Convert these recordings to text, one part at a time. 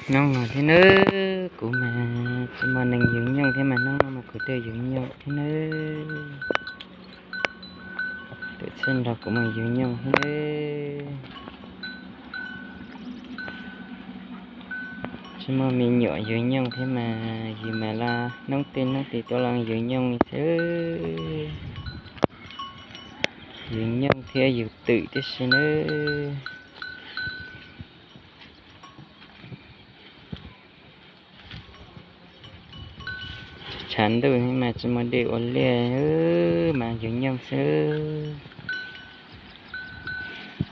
Hnub no thiab nawb, kuv mas tsis muaj neeg yug nyooj thiab mas hnub no mas kuv tuaj yug nyooj thiab nawb. Tus txhij nrog kuv mus yug nyooj thiab nawb. Tsis muaj me nyuam yug nyooj thiab mas yus mas los hnub twg hnub twg tuaj los yug nyooj li xwb. Yug nyooj thiab yug twm tib si nawb. Tshav ntuj mas tsis muaj dej ua liaj mas yug nyooj xwb.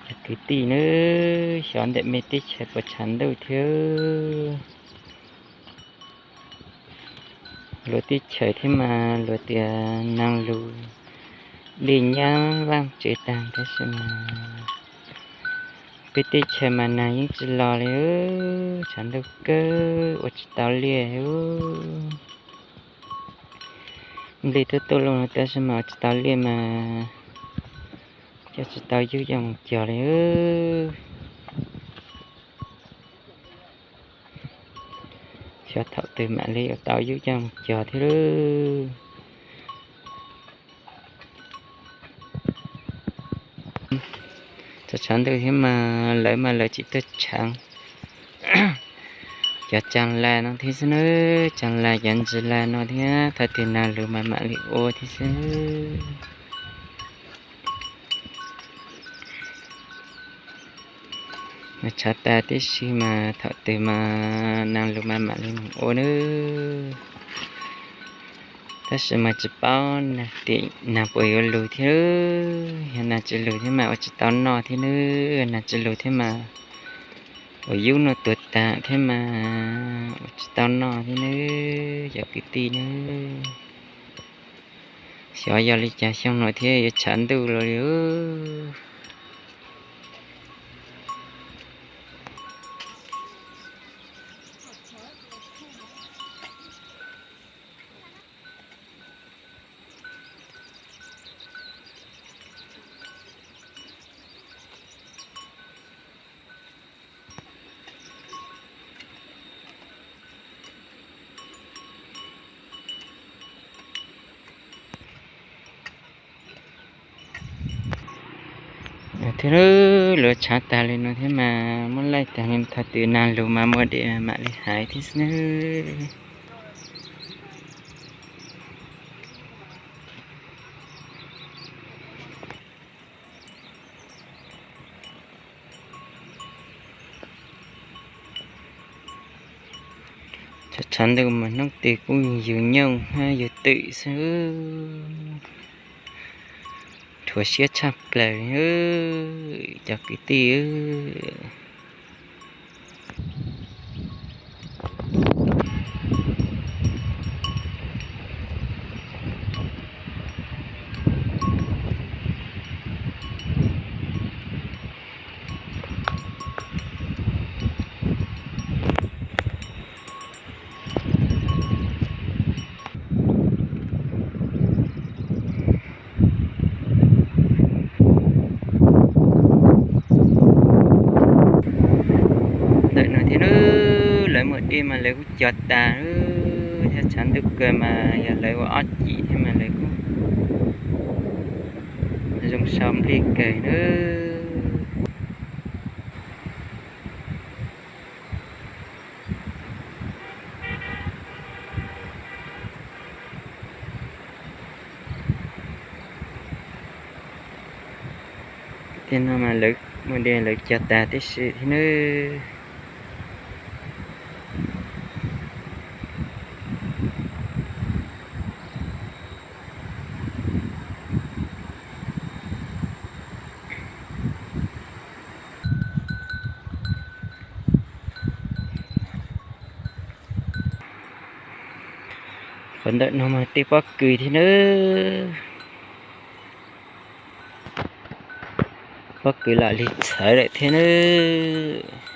Cov kwv tij nawb, xyov ntawm mej teb chaws puas tshav ntuj thiab. Luag teb chaws thiab mas luag tias nag lug dej nyab vaaj tsev taag tab sis mas peb teb chaws mas nag yeej tsis los li, tshav ntuj kawg ua tsis tau liaj. Nplej tuaj tuaj lug tab sis mas ua tsis tau liaj mas coj tsis tau yub coj mus cog li. Xyov thaum twg mam li ua tau yub coj mus cog thiab lawm. Tshav ntuj thiab mas lawv mas lawv tsis tuaj tshaav. Cov tsaag las no thiab xwb nawb, tsaag las cov ntsis las no thiab thaum twg nag lug mas mam li ua thiab xwb. Mas tshav tas tib si mas thaum twg mas nag lug mas mam li mus ua nawb. Tab sis mas tsis paub nag tim nag puas yuav lug thiab, yog nag tsis lug thiab mas ua tsis tau noj thiab nawb, nag tsis lug thiab mas ua yub noj tuag tas thiab mas ua tsis tau noj thiab nawb cov kwv tij nawb. Xyov yog li cas xyoo no thiab yuav tshav ntuj los li. Thiab lawv tshav tas li no thiab mas muab laij tag li thaum twg nag lug mas muaj dej mam li hais thiab xwb nawb. Tshav ntuj mas hnub twg kuj yug nyooj hab yug twm xwb. Rhuav siab tshaj plaws li cov kwv tij. Ntawm no thiab lawv muaj dej mas lawv kuj cog tas, yog tshav ntuj kawg mas yog lawv ua ob cim thiab mas lawv kuj zoo sau nplej kawg nawb. Tej no mas lawv muaj dej lawv cog tas tib si thiab nawb. Qhov ntawm no mas tej pob kws thiab nawb. Pob kws lam li txhawv lawm thiab nawb.